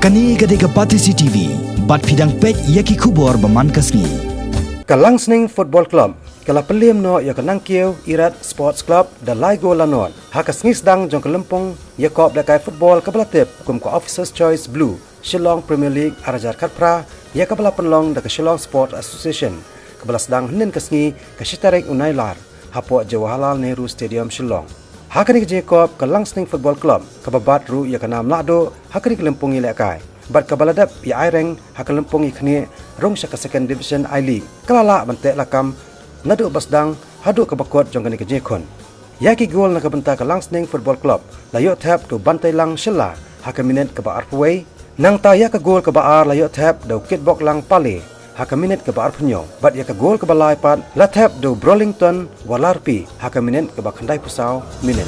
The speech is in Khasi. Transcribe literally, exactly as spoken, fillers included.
Kane ka dei ka Batesi T V, bad phi dang peit ïa ki khubor ba man ka sngi. Ka Langsning Football Club ka la pynliem noh ïa ka Nangkiew Irat Sports Club da lai gol la nod ha ka sngi sdang jong ka lympung ïakop lehkai football kaba la tip kum ka Officers Choice Blue Shillong Premier League ar hajar khatphra, ïa kaba la pynlong da ka Shillong Sports Association, kaba la sdang hynnin ka sngi, ka shi tarik u Nailar, hapoh Jawaharlal Nehru Stadium, Shillong. Ha kane ka jingïakop, ka Langsning Football Club kaba bat ruh ïa ka nam lahduh ha kane ka lympung ïalehkai, bad kaba la dep ïa aireng ha ka lympung ïakhnieh rung sha ka Second Division I-League, ka la lah ban teh lakam naduh ba sdang haduh kaba kut jong kane ka jingïakhun. Ïa ki gol na ka bynta ka Langsning Football Club la ïoh thep da u Banteilang Shylla ha ka minit kaba arphew wei. Nangta ïa ka gol kaba ar la ïoh thep da u Kitboklang Pale ha ka minit kaba arphew hynñiew, bad ïa ka gol kaba lai pat la thep da u Brolington Walarpi ha ka minit kaba khyndaiphew saw minit.